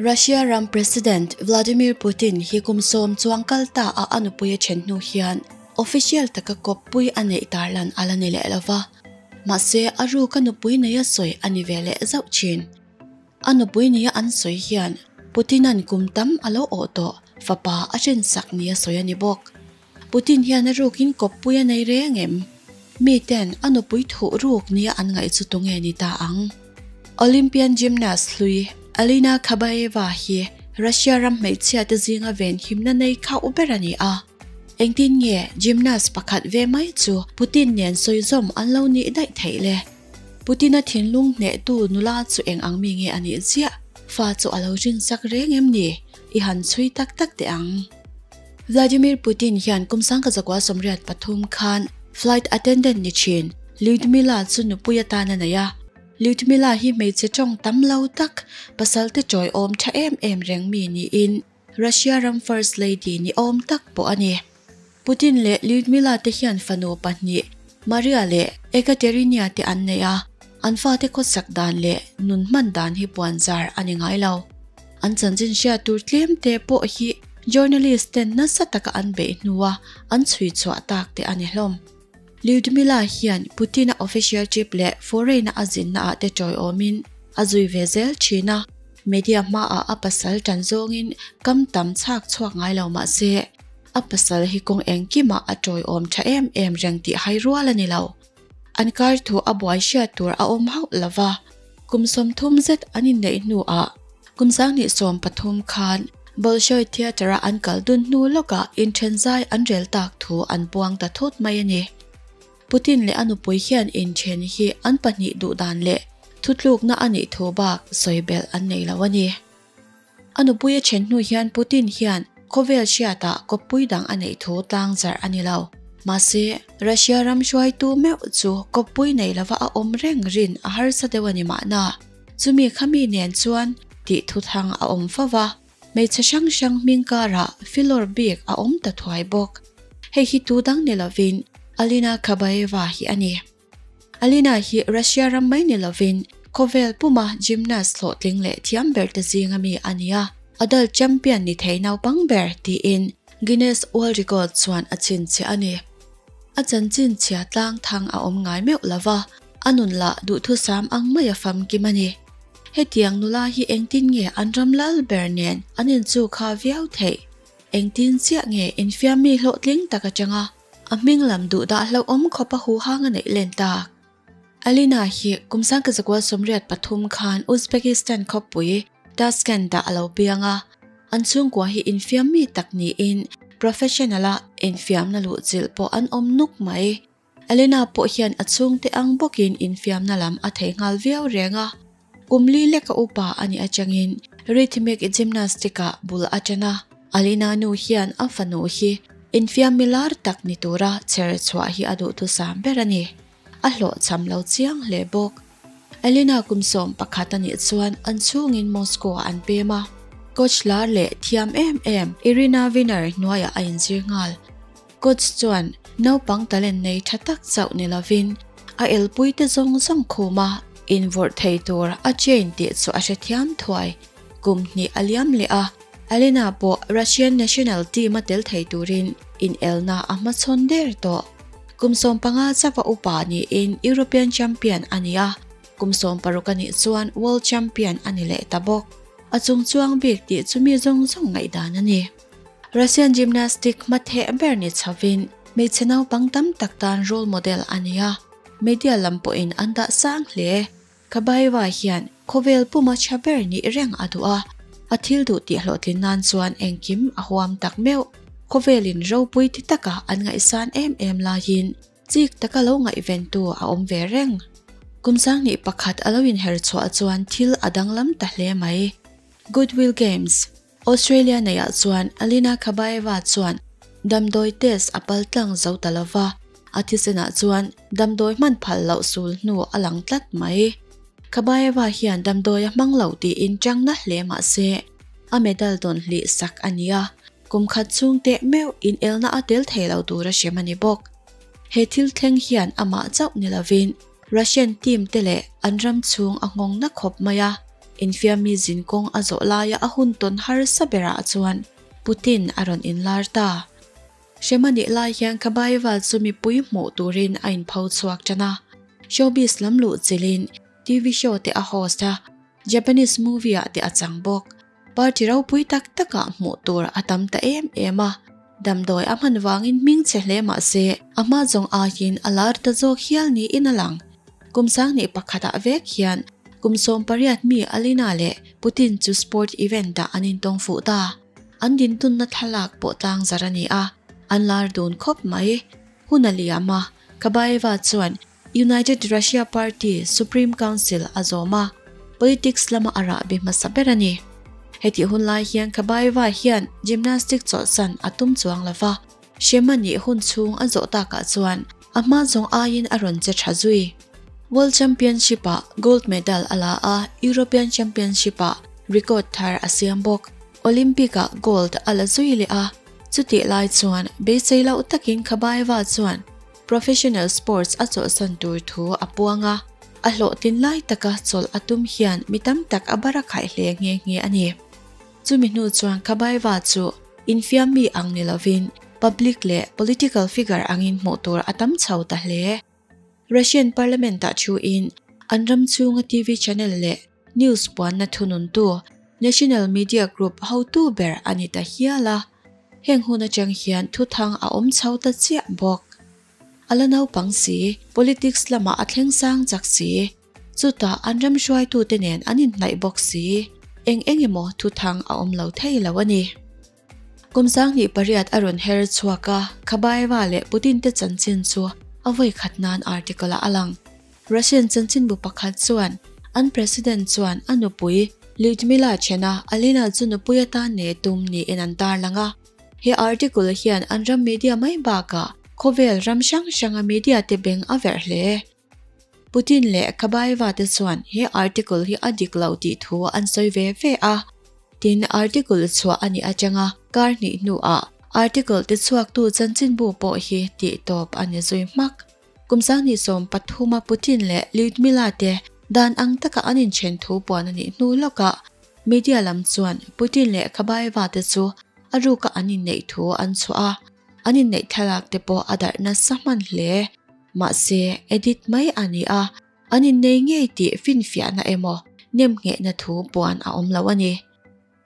Russia ram President Vladimir Putin hi kum sawm chuang kal ta a a nupui a then hnu hian official taka kawppui a neih tarlan a la ni leh lova. Mahse a ruk a nupui nei a sawi a ni ve leh zauh thin. A nupui nia an sawi hian Putin-a'n kum tam a lo awh tawh fapa a hrensak nia sawi a ni bawk. Putin hian a rukin kawppui a nei reng em? Miten a nupui thuh ruk nia an ngaih chu tunge ni ta ang? Olympian gymnast hlui Alina Kabaeva hi Russia ram hmeichhia te zinga venhimna nei khauh ber a ni a. Engtin nge gymnast pakhat ve mai chu Putin nen sawizawm an lo nih daih theih le? Putin-a thinlung hnehtu nula chu eng ang mi nge a nih chiah? Fa chu a lo rinsak reng em ni? I han chhui tak tak teh ang. Vladimir Putin hian kum 1983 khan flight attendant ni thin Lyudmila chu nupui atan a nei a. Lyudmila hi hmeichhe tawng tam lo tak, pasal te chawiawm tha em em reng mi niin Russia ram first lady ni awm tak pawh a ni. Putin leh Lyudmila te hian fanu pahnih Maria leh Ekaterina te an nei a, an fate khawsak dan leh nun hman dan hi puanzar a ni ngai lo. An chanchin hriat tur tlem te pawh hi journalist ten nasa taka an beih hnua an chhui chhuah tak te a ni hlawm. Lyudmila hian Putin-a official trip leh foreign-a a zinna ah te tawiawmin a zui ve zel thin a, media hmaah a pasal tan zawngin kam tam chhak chhuak ngai lo mah se, a pasal hi kawng engkimah a tawiawm tha em em reng tih hai rual a ni lo. An kar thu a buai hriat tur a awm hauh lo va, kum 30 zet an inneih hnuah kum 2013 khan Bolshoi Theatre-a an kal dun hnu lawkah inthen zai an rel tak thu an puang ta thut mai a ni. Putin leh a nupui hian inthen hi an pahnih duh dan leh thutlukna a nih thu bak sawi belh an nei lo a ni. A nupui a then hnu hian Putin hian khawvel hriatah kawppui dang a neih thu tlang zarh a ni lo. Mahse, Russia ram hruaitu meuh chu kawppui nei lova a awm reng rin a harsa deuh a ni mahna. Chumi khami nen chuan tih thuthang a awm fo va, hmeichhe hrang hrang hming karah filawr bik a awm ta thuai bawk. Hei hi tu dang ni lovin Alina Kabaeva hi a ni. Alina hi Russia ram mai ni lovin khawvel puma gymnast hlawhtling leh thiam ber te zinga mi a ni a, adult champion ni thei naupang ber tiin Guinness World Record chuan a chhinchhiah a ni. A chanchin chhia tlang thang a awm ngai meuh lova, a nun lah duhthusam ang maia famkim a ni. Hetiang nula hi engtin nge an ram lal ber nen an inchukha viau theih? Engtin chiah nge infiammi hlawhtling tak atanga a hming lam duh dah hlauhawm khawp a huhang a neih len tak? Alina hi kum 1983 khan Uzbekistan khawpui Tashkent-ah a lo piang a, an chhungkua hi infiammi tak niin professional-a infiamna luhchilh pawh an awm nuk mai. Alina pawh hian a chhungte ang bawkin infiamna lam a thei nghal viau reng a, kum li leka upa a nih atangin rhythmic gymnastic-ah bul a tan a. Alina nu hian a fanu hi infiam milar tak ni tura chher chhuah hi a duhthusam ber a ni. A hlawhchham lo chiang hle bawk. Alina kum 11 a nih chuan an chhungin Moscow-ah an pem a, coach lar leh thiam em em Irina Viner hnuaiah a inzir nghal. Coach chuan naupang talent nei tha tak chauh ni lovin a elpuite zawng zawng khuma invawrh thei tur a chain tih chu a hrethiam thuai. Kum hnih a liam leh a, Alina pawh Russian national team a tel thei turin inelna a hmachhawn der tawh. Kum 15 chauha upa niin European champion a ni a, kum 16 a nih chuan world champion a ni leh ta bawk. A chungchuang bik tih chu mi zawng zawng ngaihdan a ni. Russian gymnastic hmatheh ber ni chhovin hmeichhe naupang tam tak tan role model a ni a, media lam pawhin an dah sang hle. Kabaeva hian khawvel puma tha ber nih reng a duh a, a thil duh tih hlawhtlin nan chuan engkim a huam tak meuh. Khawvelin ropui ti taka an ngaihsan em em laiin chik taka lo ngaihventu a awm ve reng. Kum 21 a lo inher chhuah chuan thil a danglam ta hle mai. Goodwill Games Australia neiah chuan Alina Kabaeva chuan damdawi test a pal tlang zo ta lova, a thisenah chuan damdawi hman phal loh sul hnu a lang tlat mai. Kabaeva hian damdawi a hmang lo tiin changna hle mah se, a medal dawn hlih sak a ni a, kum khat chhung teh meuh inelna a tel thei lo tur a hrem a ni bawk. He thil thleng hian amah chauh ni lovin Russian team te leh an ram chhung a nghawng na khawp mai a. Infiammi zinkawng a zawh laia a hun tawn harsa berah chuan Putin a rawn inlar ta. Hrem a nih lai hian Kabaeva chu mipui hmuh turin a inpho chhuak tan a. Showbiz lam luh chilhin TV show te a host a, Japanese movie ah te a chang bawk. Party ropui tak takah hmuh tur a tam ta em em a, damdawi a hman vangin hming che hle mah se a hma zawng aiin a lar ta zawk hial niin a lang. Kum sanghnih pakhatah vek hian kum 18 mi Alina leh Putin chu sport event ah an intawng fuh ta. An dintunna thlalak pawh tlang zar a ni a, an lar dun khawp mai. Hun a liam a, Kabaeva chuan United Russia Party Supreme Council a zawm a, politics lama a rahbi hmasa ber a ni. Hetih hun lai hian Kabaeva hian gymnastic chawlhsan a tum chuang lo va, hrem a nih hun chhung a zawh takah chuan a hma zawng aiin a rawn che tha zui. World Championship-ah gold medal a la a, European Championship-ah record thar a siam bawk. Olympic-ah gold a la zui leh a, chutih lai chuan beisei loh takin Kabaeva chuan Professional sports a chawlhsan tur thu a puang a, a hlawhtlin lai taka chawlh a tum hian mi tam tak a bar a khaih hle nghe nghe a ni. Chumi hnu chuan Kabaeva chu infiam mi ang ni lovin public leh political figure angin hmuh tur a tam chho ta hle. Russian Parliament-ah thuin an ram chhunga TV channel leh news puanna thununtu National Media Group hotu ber a ni ta hial a. Heng hun atang hian thuthang a awm chho ta chiah bawk. A la naupang si, politics lamah a thleng sang chak si. Chutah an ram hruaitute nen an inhnaih bawk si. Eng eng emaw thuthang a awm lo thei lo a ni. Kum 28 a rawn her chhuak a, Khabaeva leh Putin te chanchin chu a vawi khat nan article ah a lang. Russian chanchinbu pakhat chuan an president chuan a nupui Lyudmila thena Alina chu nupui atan nei tum niin an tarlang a. He article hian an ram media mai bakah khawvel ram hrang hranga media te beng a verh hle. Putin leh Kabaeva te chuan he article hi a dik lo tih thu an sawi ve ve a. Tin, article chhuah a nih atanga kar hnih hnuah article te chhuaktu chanchinbu pawh hi tih tawp a ni zui hmak. Kum 2013 a Putin leh Lyudmila te dan ang taka an inthen thu puan a nih hnu lawkah media lam chuan Putin leh Kabaeva te chu a ruka an inneih thu an chhuah a, an inneih thlalak te pawh a darh nasa hman hle. Mahse, edit mai a ni a, an innei ngei tih finfiahna emaw nemnghehna thu puan a awm lo a ni.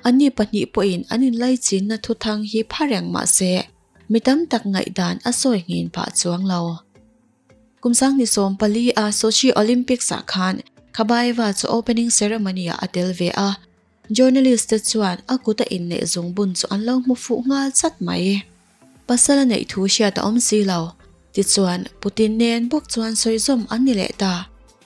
Anni pahnih pawhin an inlaichinna thuthang hi pha reng mahse, mi tam tak ngaihdan a sawi nghin phah chuang lo. Kum 2014 a Sochi Olympics ah khan Kabaeva chu opening ceremony ah a tel ve a, journalist te chuan a kut a inneih zungbun chu an lo hmu fuh nghal chat mai. Pasal a neih thu hriat a awm si lo. Tichuan, Putin nen bawk chuan sawi zawm an ni leh ta.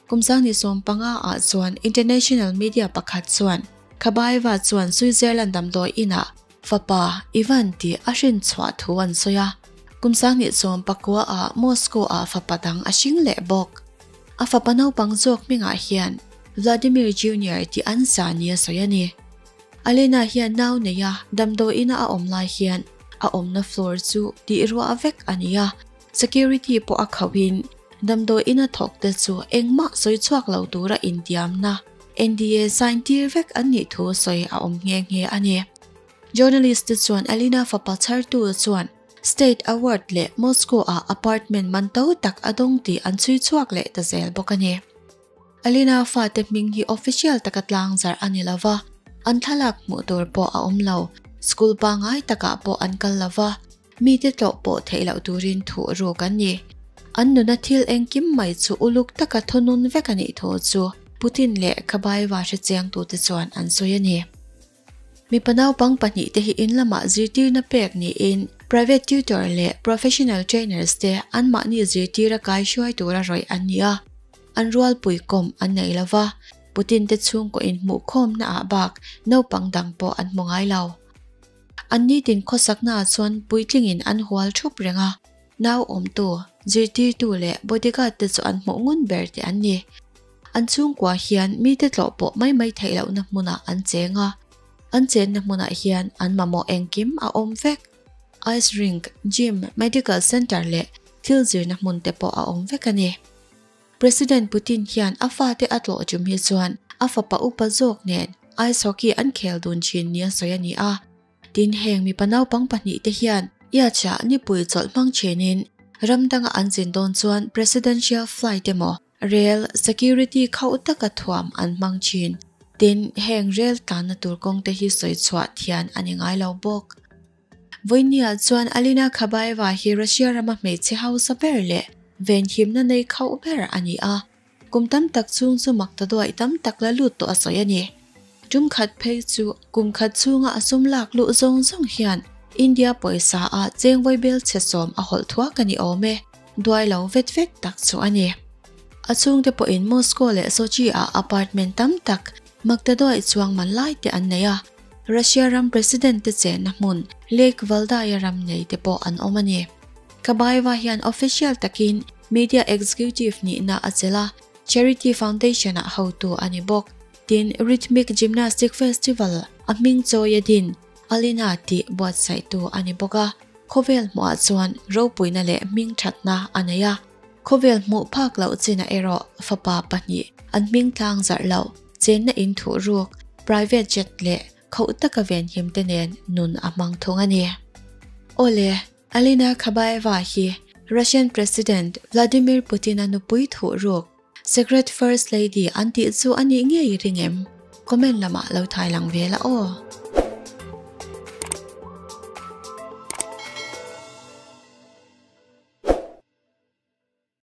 Kum 2015 ah chuan international media pakhat chuan Khabaeva chuan Switzerland damdawi inah fapa Ivan tih a hrin chhuah thu an sawi a. Kum 2019 ah Moscow ah fapa dang a hring leh bawk. A fapa naupang zawk hmingah hian Vladimir Junior tih an sa nia sawi a ni. Alena hian nau nei a, damdawiina a awm lai hian a awmna floor chu tih ruah vek a ni a, security pawh a khauhin damdawiina thawk te chu engmah sawi chhuak lo tura intiamna NDA sign tir vek an nih thu sawi a awm nghe nghe a ni. Journalist te chuan Alena fapa chhartu chuan State Award leh Moscow ah apartment man to tak a dawng tih an chhui chhuak leh ta zel bawk a ni. Alina fate hming hi official taka tlang zarh a ni lova, an thlalak hmuh tur pawh a awm lo. School pangngai takah pawh an kal lova, mite tlawh pawh theih loh turin thuh ruk an ni. An nuna thil engkim mai chu uluk taka thunun vek a nih thu chu Putin leh Khabaeva hrechiangtute chuan an sawi a ni. Mipa naupang pahnihte hi in lamah zirtirna pek niin private tutor leh professional trainers te anmahni zirtira kaihruai tura rawih an ni a, an rualpui kawm an nei lo va, Putin te chhungkaw inhmuhkhawmna ah bak naupang dang pawh an hmu ngai lo. An nitin khawsakna ah chuan puitlingin an hual thup reng a, nau awmtu, zirtirtu leh bodyguard te chu an hmuh ngun ber te an ni. An chhungkua hian mite tlawh pawh mai mai theih lohna hmunah an cheng a, an chenna hmunah hian an mamawh engkim a awm vek. Ice rink, gym, medical centre leh thil zirna hmun te pawh a awm vek a ni. President Putin hian a fate a tlawh tum hi chuan a fapa upa zawk nen ice hockey an khel dun thin nia sawi a ni a. Tin, heng mipa naupang pahnihte hian Yacht-ah nipui chawlh hmang thinin ram danga an zin dawn chuan presidential flight emaw rel security khauh taka thuam an hmang thin. Tin, heng rel tlanna tur kawngte hi sawi chhuah thian a ni ngai lo bawk. Vawinia chuan Alina Kabaeva hi Russia rama hmeichhe hausa ber leh venhimna nei khauh ber a ni a. Kum tam tak chhung chu mak ta duaih tam tak la lut tawh a sawi a ni. Tum khat phei chu kum khat chhunga a sum lak luh zawng zawng hian India pawisa ah cheng vawibel chhe sawm a hawlh thuak a ni awm e, duai lo vet vet tak chu a ni. A chhungte pawhin Moscow leh Sochi ah apartment tam tak mak ta duaih chuang man lai te an nei a, Russia ram President te chenna hmun Lake Valdai-a ram nei te pawh an awm a ni. Kabaeva hian official takin Media Executive nihna a chelh a, Charity Foundation-ah hotu a ni bawk. Tin, Rhythmic Gymnastic Festival a hming chawi a din Alina tih buatsaihtu a ni bawk a, khawvel hmuhah chuan ropuina leh hming thatna a nei a. Khawvel hmuh phak loh chinah erawh fapa pahnih an hming tlang zarh loh, chenna in thuh ruk, private jet leh khauh taka venhim te nen nun a hmang thung a ni. Awle, Alina Kabaeva hi Russian President Vladimir Putin-a nupui thuh ruk, Secret First Lady an tih chu a nih ngei ring em? Comment lamah lo thai lang ve la aw.